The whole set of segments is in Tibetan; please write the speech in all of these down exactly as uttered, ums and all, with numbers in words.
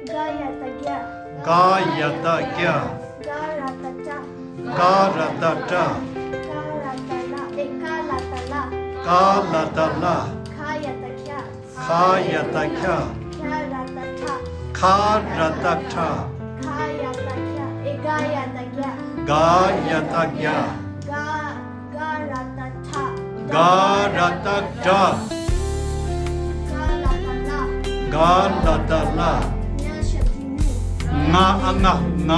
ག་ཡ་བཏགས་གྱ། ག་ཡ་བཏགས་གྱ། ག་ར་བཏགས་གྲ། ག་ར་བཏགས་གྲ། ག་ལ་བཏགས་ལ། ཨེ། ག་ལ་བཏགས་ལ། ག་ལ་བཏགས་ལ། ཁ་ཡ་བཏགས་ཁྱ། ཁ་ཡ་བཏགས་ཁྱ། ཁྱ་ར་བཏགས་ཁྲ། ཁ་ར་བཏགས་ཁྲ། ཁ་ཡ་བཏགས་ཁྱ། ཨེ། ག་ཡ་བཏགས་གྱ། ག་ཡ་བཏགས་གྱ། ག་ག་ར་བཏགས་གྲ། ག་ར་བཏགས་གྲ། ག་ལ་བཏགས་ལ། ག་ལ་བཏགས་ལ། ང་ཞབས་ཀྱུ་ངུ། ང་ཨ་ང་། ང་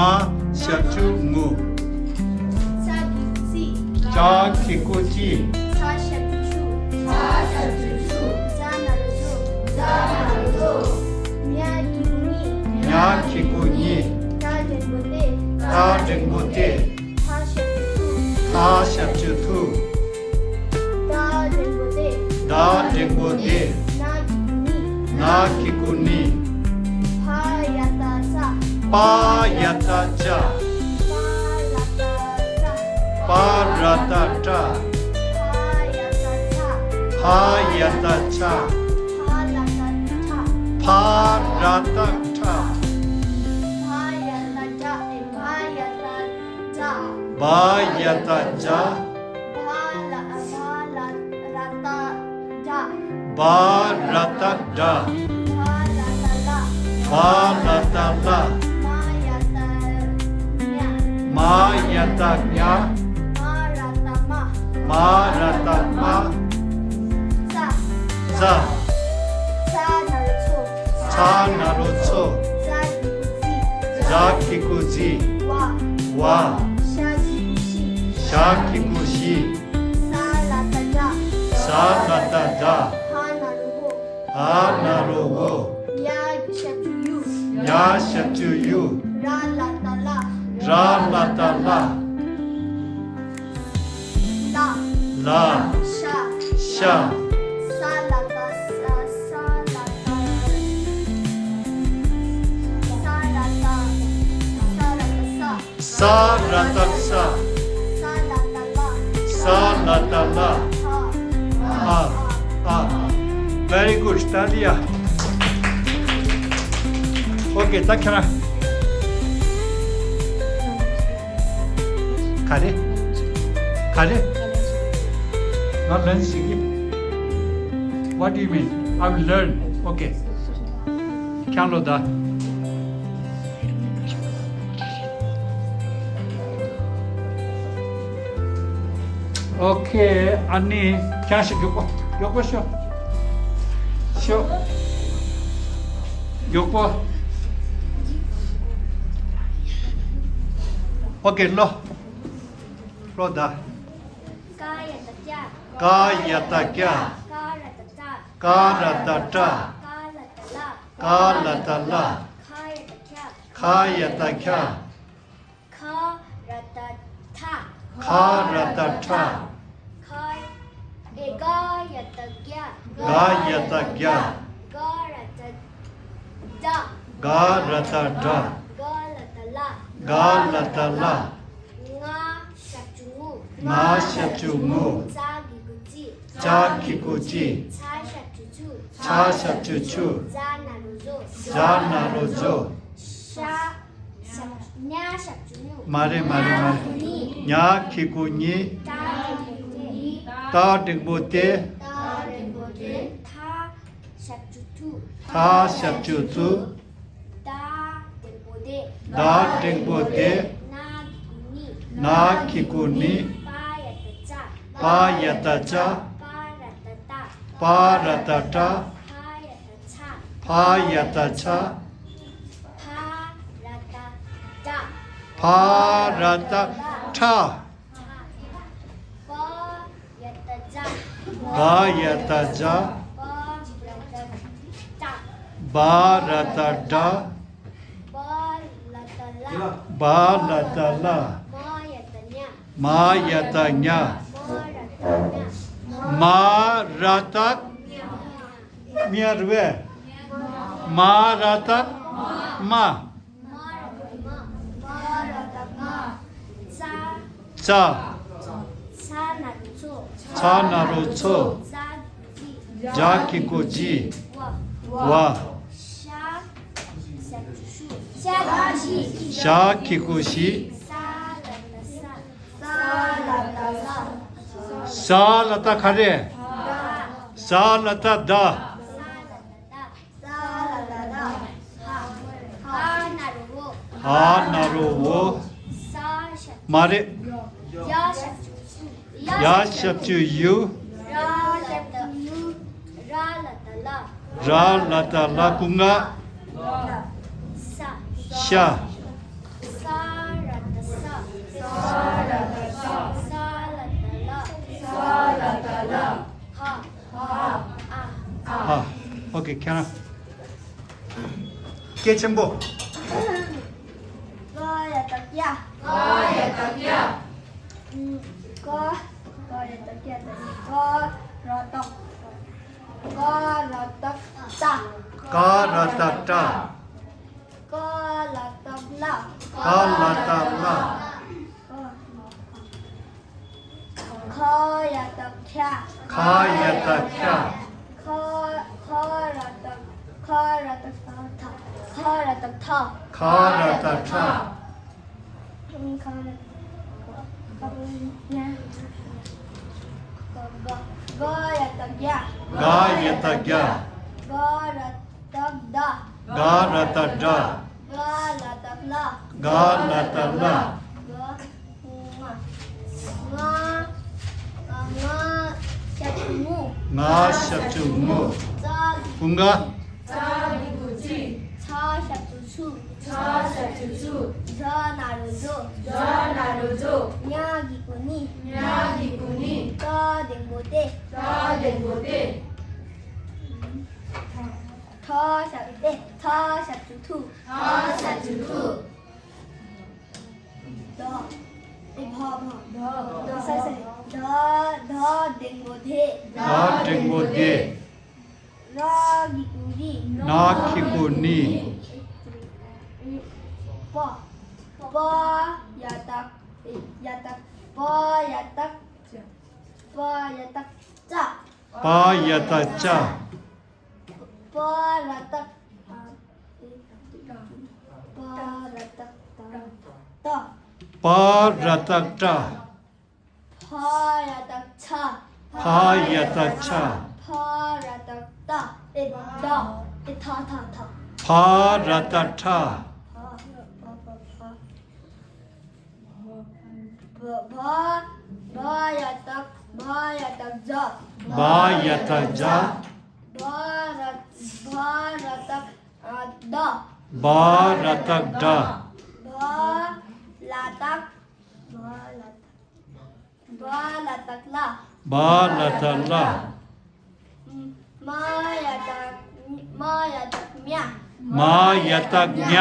ཞབས་ཀྱུ་ངུ། ཙ་གི་གུ་ཙི། ཙ་གི་གུ་ཙི། ཚ་ཞབས་ཀྱུ་ཚུ། ཚ་ཞབས་ཀྱུ་ཚུ། ཛ་ན་རོ་ཛོ། ཛ་ན་རོ་ཛོ། ཉ་གི་གུ་ཉི། ཉ་གི་གུ་ཉི། ཏ་འགྲེང་བུ་ཏེ། ཏ་འགྲེང་བུ་ཏེ། ཐ་ཞབས་ཀྱུ་ཐུ། ཐ་ཞབས་ཀྱུ་ཐུ། ད་འགྲེང་བུ་དེ། ད་འགྲེང་བུ་དེ། ན་གི་གུ་ནི། ན་གི་གུ་ནི། པ་ཡ་བཏགས་པྲ། པ་ཡ་བཏགས་པྲ། པ་ར་བཏགས་པྲ། པ་ར་བཏགས་པྲ། པ་ཡ་བཏགས་པྲ། པ་ཡ་བཏགས་པྲ། པ་ར་བཏགས་པྲ། པ་ར་བཏགས་པྲ། པ་ཡ་བཏགས་པྲ། ཨེ། པ་ཡ་བཏགས་པྲ། བ་ཡ་བཏགས་བྱ། བ་ལ་བ་ལ་ར་བཏགས་བྲ། བ་ར་བཏགས་བྲ། བ་ལ་བཏགས་ལ། བ་ལ་བཏགས་ལ། མ་ཡ་བཏགས་མྱ། མ་ཡ་བཏགས་མྱ། མ་ར་བཏགས་མ། མ་ར་བཏགས་མ། ཙ། ཙ། ཙ་ན་རོ་ཙོ། ཙ་ན་རོ་ཙོ། ཛ་གི་གུ་ཛི། ཛ་གི་གུ་ཛི། ཝ། ཝ། ཞ་གི་གུ་ཞི། ཞ་གི་གུ་ཞི། ས་ལ་བཏགས་སྲ། ས་ལ་བཏགས་སྲ། ཧ་ན་རོ་ཧོ། ཧ་ན་རོ་ཧོ། ཡ་ཞབས་ཀྱུ་ཡུ། ཡ་ཞབས་ཀྱུ་ཡུ། ར་ལ་བཏགས་ར། ར་ལ་བཏགས་ར། ལ། ལ། ཤ། ཤ། ས་ལ་བཏགས་སྲ། ས་ལ་བཏགས་སྲ། ས་ལ་བཏགས་སྲ། ས་ར་བཏགས་སྲ། ས་ལ་བཏགས་ལ། ས་ལ་བཏགས་ལ། ཨ། ཨ། ཨ། Very good, Talia. Okay, ད་ཁྱེད་རང་། ག་རེ། ག་རེ། ང་ལན་ཞིག་ཡིན། What do you mean? I will learn. Okay. ཁྱང་ལོ་ད། Okay, ཨ་ནི་ཁྱང་ཞིག་མགྱོགས་པོ། མགྱོགས་པོ་ཤོག་ཤོག་མགྱོགས་པོ། Okay, ལོ། ལོ་ད། ཀ་ཡ་བཏགས་ཀྱ། ཀ་ཡ་བཏགས་ཀྱ། ཀ་ར་བཏགས་ཀྲ། ཀ་ར་བཏགས་ཀྲ། ཀ་ལ་བཏགས་ལ། ཀ་ལ་བཏགས་ལ། ཁ་ཡ་བཏགས་ཁྱ། ཁ་ཡ་བཏགས་ཁྱ། ཁ་ར་བཏགས་ཁྲ། ཁ་ར་བཏགས་ཁྲ། ཁ། ཨེ། ག་ཡ་བཏགས་གྱ། ག་ཡ་བཏགས་གྱ། ག་ར་བཏགས་གྲ། ག་ར་བཏགས་གྲ། ག་ལ་བཏགས་ལ། ག་ལ་བཏགས་ལ། ང་ཞབས་ཀྱུ་ངུ། ང་ཞབས་ཀྱུ་ངུ། ཙ་གི་གུ་ཙི། ཙ་གི་གུ་ཙི། ཚ་ཞབས་ཀྱུ་ཚུ། ཚ་ཞབས་ཀྱུ་ཚུ། ཛ་ན་རོ་ཛོ། ཛ་ན་རོ་ཛོ། ཤ། ཉ་ཞབས་ཀྱུ་ཉུ། མ་རེད། མ་རེད། མ་རེད། ཉ་གི་གུ་ཉི། ཏ་འགྲེང་བུ་ཏེ། ཏ་འགྲེང་བུ་ཏེ། ཏ་འགྲེང་བུ་ཏེ། ཐ་ཞབས་ཀྱུ་ཐུ། ཐ་ཞབས་ཀྱུ་ཐུ། ད་འགྲེང་བུ་དེ། ད་འགྲེང་བུ་དེ། ན་གི་གུ་ནི། ན་གི་གུ་ནི། པ་ཡ་བཏགས་པྲ། པ་ཡ་བཏགས་པྲ། པ་ར་བཏགས་པྲ། པ་ར་བཏགས་པྲ། ཕ་ཡ་བཏགས་ཕྱ། ཕ་ཡ་བཏགས་ཕྱ། ཕ་ར་བཏགས་པྲ། ཕ་ར་བཏགས་ཕྲ། བ་ཡ་བཏགས་བྱ། བ་ཡ་བཏགས་བྱ། བ་ར་བཏགས་བྲ། བ་ར་བཏགས་བྲ། བ་ལ་བཏགས་ལ། བ་ལ་བཏགས་ལ། མ་ཡ་བཏགས་མྱ། མ་ཡ་བཏགས་མྱ། མ་ར་བཏགས་མྱ། མ་ར་བཏགས་མྱ་རེད་པས། མ་ར་བཏགས་མ། མ་ར་བཏགས་མ། མ་ར་བཏགས་མ། ཙ། ཙ། ཚ་ན་རོ་ཚོ། ཚ་ན་རོ་ཚོ། ཛ་གི་གུ་ཛི། ཛ་གི་གུ་ཛི། ཝ། ཝ། ཤ་ཞབས་ཀྱུ་ ཞ་གི་གུ་ཞི། ས་ལ་ཏ་ག་རེ། ས་ལ་ཏ་ད། ཧ་ན་རོ་བོ། མ་རེད། ཡ་ཞབས་ཀྱུ་ཡུ། ར་ལ་ཏ་ལ། གུ་ང་། ཤ། ས་ར་ཏ་ས། ས་ལ་ཏ་ལ། ཧ། ཨ། ཨོ་ཁེ། ཁྱེད་རང་། སྐད་ཆེན་པོ། ག་ཡ་ཏ་ག་ཡ། ག་ཡ་ཏ་ག་ཡ། ག། ག་ཡ་ཏ་ག་ཡ། ག་ར་ཏ། ག་ར་ཏ་ཏ། ག་ར་ཏ་ཏ། ག་ལ་ཏ་གླ། ག་ལ་ཏ་གླ། ཁ་ཡ་ཏ་ཁྱ། ཁ་ཡ་ཏ་ཁྱ། ཁ། ཁ་ར་ཏ། ཁ་ར་ཏ་ཐ། ཁ་ར་ཏ་ཐ། ཁ་ར་ཏ་ཁ། ག། ག་ཡ་ཏ་ག་ཡ། ག་ཡ་ཏ་ག་ཡ། ག་ར་ཏ་ག་ད། ག་ར་ཏ་ག་ད། ག་ལ་ཏ་གླ། ག་ལ་ཏ་གླ། ག། ང་། ང་། ང་ཞབས་ཀྱུ་ངུ། ང་ཞབས་ཀྱུ་ངུ། ཙ། གུ་ང་། ཙ་གི་གུ་ཙི། ཚ་ཞབས་ཀྱུ་ཚུ། ཚ་ཞབས་ཀྱུ་ཚུ། ཛ་ན་རོ་ཛོ། ཛ་ན་རོ་ཛོ། ཉ་གི་གུ་ཉི། ཉ་གི་གུ་ཉི། ཏ་འགྲེང་བུ་ཏེ། ཏ་འགྲེང་བུ་ཏེ། ཐ་ཞབས། ཨེ། ཐ་ཞབས་ཀྱུ་ཐུ། ཐ་ཞབས་ཀྱུ་ཐུ། ད། ཨེ། བ། བ། ད། ས། ས། ད། ད་འགྲེང་བུ་དེ། ད་འགྲེང་བུ་དེ། ར་གི་གུ་རི། ན་གི་གུ་ནི། པ། པ་ཡ་ཏ། ཡ་ཏ། པ་ཡ་ཏ། པ་ཡ་ཏ་ཙ། པ་ཡ་ཏ་ཙ། པ་ར་ཏ། པ་ར་ཏ་ཏ། པ་ར་ཏ་ཏ། ཕ་ཡ་ཏ་ཕྱ། ཕ་ཡ་ཏ་ཕྱ། ཕ་ར་ཏ་ཏ། ཨེ། ད། ཨེ། ཐ་ཐ་ཐ། ཕ་ར་ཏ་ཕྲ། ཕ། ཕ། ཕ། ཕ། བ། བ་ཡ་ཏ། བ་ཡ་ཏ་བྱ། བ་ཡ་ཏ་བྱ། བ་ར། བ་ར་ཏ། ཨ། བདག། བ་ར་ཏ་བདག། བ་ལ་ཏ། བ་ལ་ཏ། བ་ལ་ཏ་བླ། བ་ལ་ཏ་བླ། མ་ཡ་ཏ། མ་ཡ་ཏ་མྱ། མ་ཡ་ཏ་མྱ།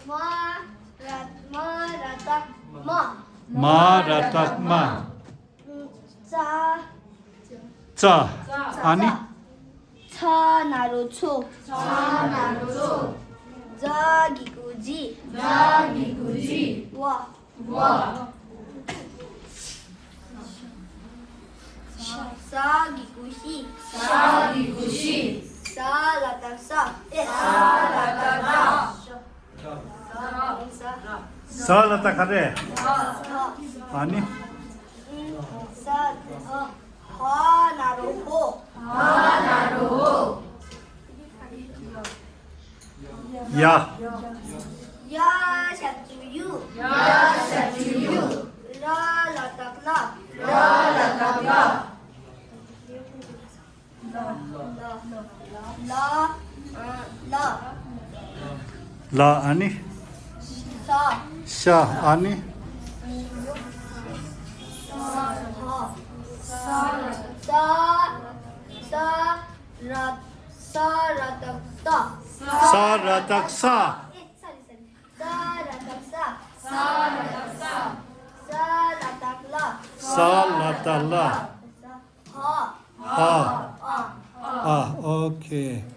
མ་ར། མ་ར་ཏ་མ། མ་ར་ཏ་མ། ཙ། ཙ། ཨ་ནི། ཚ་ན་རོ་ཚོ། ཚ་ན་རོ་ཚོ། ཛ་གི་གུ་ཛི། ཛ་གི་གུ་ཛི། ཝ། ཝ། ཤ། ས་གི་གུ་ཤི། ས་གི་གུ་ཤི། ས་ལ་ཏ་ས། ཨེ། ས་ལ་ཏ་ས། ས་ལ་ཏ་ག་རེ། ཨ་ནི། ས། ཧ་ན་རོ་ཧོ། ཧ་ན་རོ་ཧོ། ཡ། ཡ་ཞབས་ཀྱུ་ཡུ། ཡ་ཞབས་ཀྱུ་ཡུ། ལ་ལ་ཏ་ལ། ལ་ལ་ཏ་ལ། ལ། ལ། ལ། ལ་ཨ་ནི། ཤ། ཤ་ཨ་ནི། ས། ས། ས། ས་ར། ས་ར་ཏ་ས། ས་ར་ཏ་ས། ས་ར་ཏ་ས། ས་ར་ཏ་ས། ས་ལ་ཏ་ལ། ས་ལ་ཏ་ལ། ཧ། ཧ། ཨ། ཨ། ཨོ་ཁེ།